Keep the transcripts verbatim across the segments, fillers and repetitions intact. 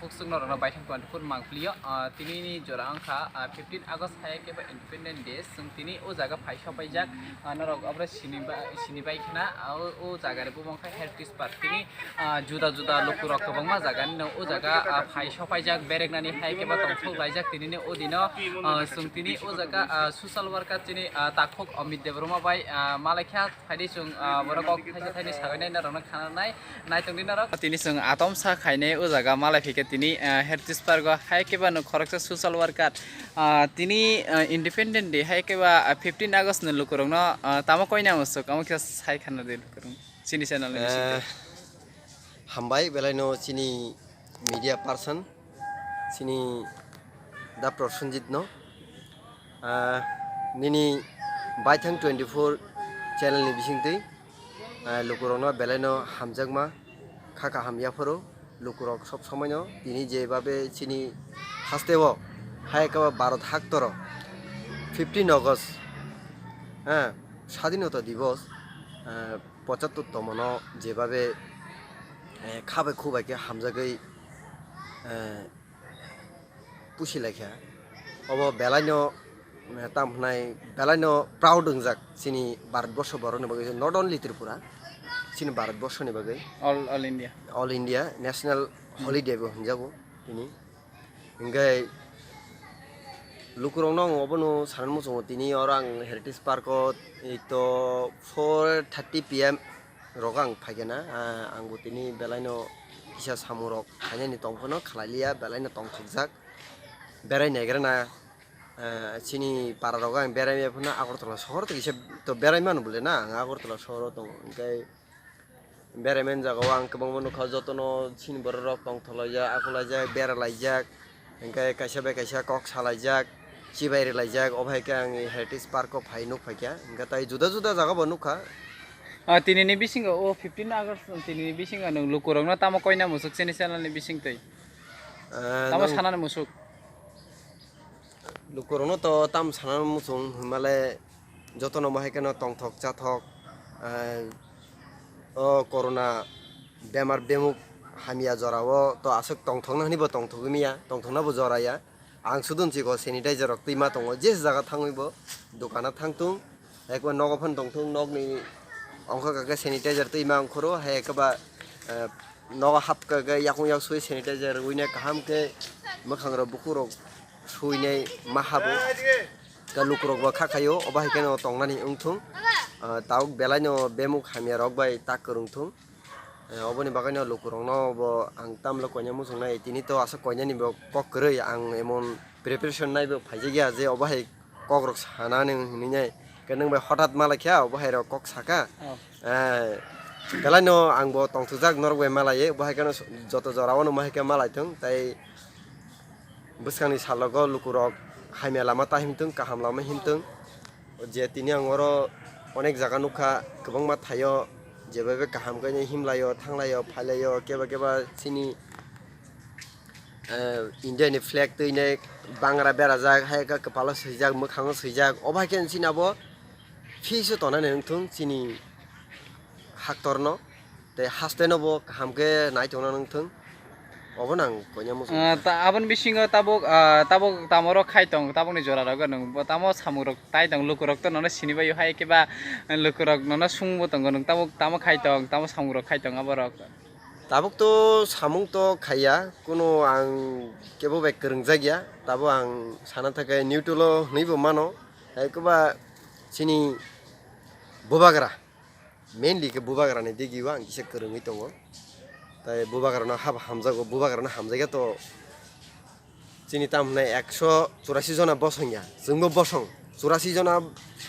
Chwng norokno baithang twenty four mangpli-o, ah, tinini jora wngkha, ah, fifteen August hai khe ba Independent Day. Chwng tini o jaga phai sopaijak, ah, norok obo sini ba-, sini bai khna, ah, o, o jaga ni bumung khe Heritage Park. Tini, ah, juda juda lukurok kwbangma jaga ni no o jaga, ah, phai sopaijak, bereknani hai khe ba tongthok laijak tinini o dino, ah, chwng tini o jaga, ah, social worker chini, ah, takhuk Amit Debbarma bai, ah, malaikha. Phaidi chwng, ah, borok kok thaisa thaini sawi nai norokno khana nai, naitongdi norok. Tini chwng atomsa khainai o jaga malai phikhe tini, ah, Heritage Park o hai khe ba no khoroksa social worker, ah, tini, ah, Independent Day hai khe ba, ah, fifteen August ni lukurokno, ah, tamo koina musuk amo khe sai khana di lukurok chini channel ni bisingtwi. Eh, hambai belaino chini media person chini da Prosenjit no, ah, nini Baithang twenty four channel ni bisingtwi, ah, lukurokno belaino hamjakma kha kaham yapharo. Lukurok sob somoino tini jebabe chini hasteo hai khe Bharat haktoro fifteen August, ah, Sadhinota Divos, ah, pochattor tomono jebabe, eh, kha bai khu bai khe hamjagwi, eh, pusi laikha. Obo belaino, eh, tam hwnai belaino proud wngjak chini Bharat borsho borokni bagwi, not only Tripura, chini Bharat borshoni bagwi. All, all India. All India national holiday bo hwnjago tini. Hingke lukurokno ang obono sanani muchungo, tini oro ang Heritage Park o, ei to four thirty P M rogo ang phaikha na, ah, ang bo tini belaino kisa samungrok khainani tongphano khlai liya, belaino tongthokjak, berai naigrana, ah, chini para rogo ang berai maya phano Agartala sohor to kisa to berai mano bole na, ang Agartala sohoro tongo, hingke berai mani jaga o ang kwbangma nukha, jotono chini borok rok tongthok laijak, akhuk laijak, bera laijak, hingke kaisa bai kaisa kok salaijak, chibai rwlaijak, obo hai khe ang Heritage Park o phai nuk phaikha, hingke tai juda juda jaga bo nukha. Ah, tinini bisingo o fifteen August, tinini bisingo nwng lukurokno tamo koina musuk chini channel ni bisingtwi? Ah, tamo nwng sanani musuk? Lukurokno to tam sanani muchung hwnmale jotono mo hai kheno tongthok chathok, ah, o corona bemar bemuk hamya jorao to aswk tongthokna hwnwi bo tongthogwi manya, tongthokna bo joraya. Ang sudun chikon sanitizer rok twi ma tongo, je jaga thangwi bo dukano thangtung. Ekbar nogo phano tongthung, nokni ongkha kake sanitizer twi ma ongkhoro, hai khe ba, eh, nogo hap kake yakung yak sui sanitizer rwina kaham khe mwkhang rok bukhuk rok suinai ma habo. Khe lukurok bo kha khaio, obo hai kheno tongnani wngthung. Ah, tabuk belai no bemuk hamya rok bai tak kwrwng thung. Eh, oboni bagwi no lukurok no bo ang tamle koina muchung nai, tini to aswk koinani bo kok kwrwi, ang emon preparation nai bo phaijakya je obo hai kokrok sana nang hinwi nai. Khe nwng bai hothat malaikha, obo hai rok kok saka. Oh. Eh, belai no ang bo tongthokjak norok bai malaiwi, obo hai kheno joto jora o no mo hai khe malai thung, tai bwskangni salogo lukurok hamya lama ta himthung, kaham lama himthung. Je tini ang oro onek jaga nukha, kwbangma thaio, jeba be kaham khe himlaio, thanglaio, phailaio, keba keba chini eh, India ni flag twi nai bangra berajak, hai khe kwpalo swijak, mwkhango swijak, obo hai khe chini abo fix o tonani wngthung chini haktorno, tei haste no bo kaham khe nai tongna wngthung, obo nang koina muchung. Ah, ta-, aboni bisingo tabuk, ah, tabuk tamo rok khai tong, tabukni jora rok nwng bo tamo samung rok tai tong, lukurok to nono sini bai hai khe ba lukurok nono sung bo tongo, nwng tabuk tamo khai tong, tamo samung rok khai tong abo rok. Tabuk to samung to khaiya, kuno ang kebo bai kwrwngjak ya, tabuk ang sana thangkhe neutral o hwnwi bo mano, hai khe ba chini bubagra, mainly khe bubagra ni digi o ang kisa kwrwngwi tongo, tai bubagra no habo hamjago, bubagra no hamjakya to. Chini tam hwnai ekso churasi jona bosong ya, chwngbo bosong, churasi jona,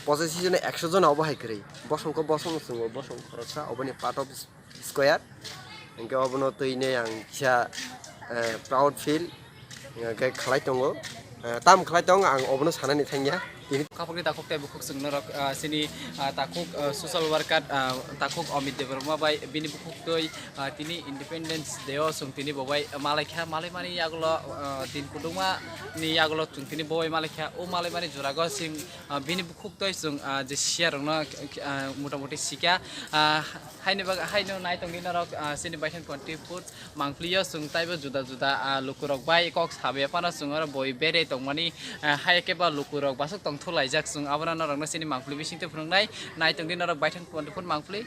pochashi jona, ekso jona obo hai kwrwi. Bosong khe bosong, chwngbo bosong khoroksa, oboni part of square. Hwnkhe obono twi nai ang kisa, eh, proud feel, eh, khe khlai tongo. Eh, tam khlai tong ang obono sanani thangya. Khapokni takhuk tei bukhuk chwng norok, ah, chini, ah, takhuk, ah, social worker, ah, takhuk Amit Debbarma bai bini bukhuk twi, ah, tini Independence Day o chwng tini bo bai malaikha, malaimani yagulo, ah, din kudungma ni yagulo chwng tini bo bai malaikha. O malaimani jora go chwng, ah, bini bukhuk twi chwng, ah, je siya rokno, ah, mota moti sikha, ah, haini bag-, haino nai tongdi norok, ah, chini baithang twenty foot mangpli o chwng taibo juda juda, ah, lukurok bai kok sabe phano chwng oro boi bere tongmani, ah, hai khe ba lukurok basuk tong thulaijak chwng abono norokno chini mangpli bisingtwi phunuknai. Nai tongdi norok baithang twenty foot mangpli.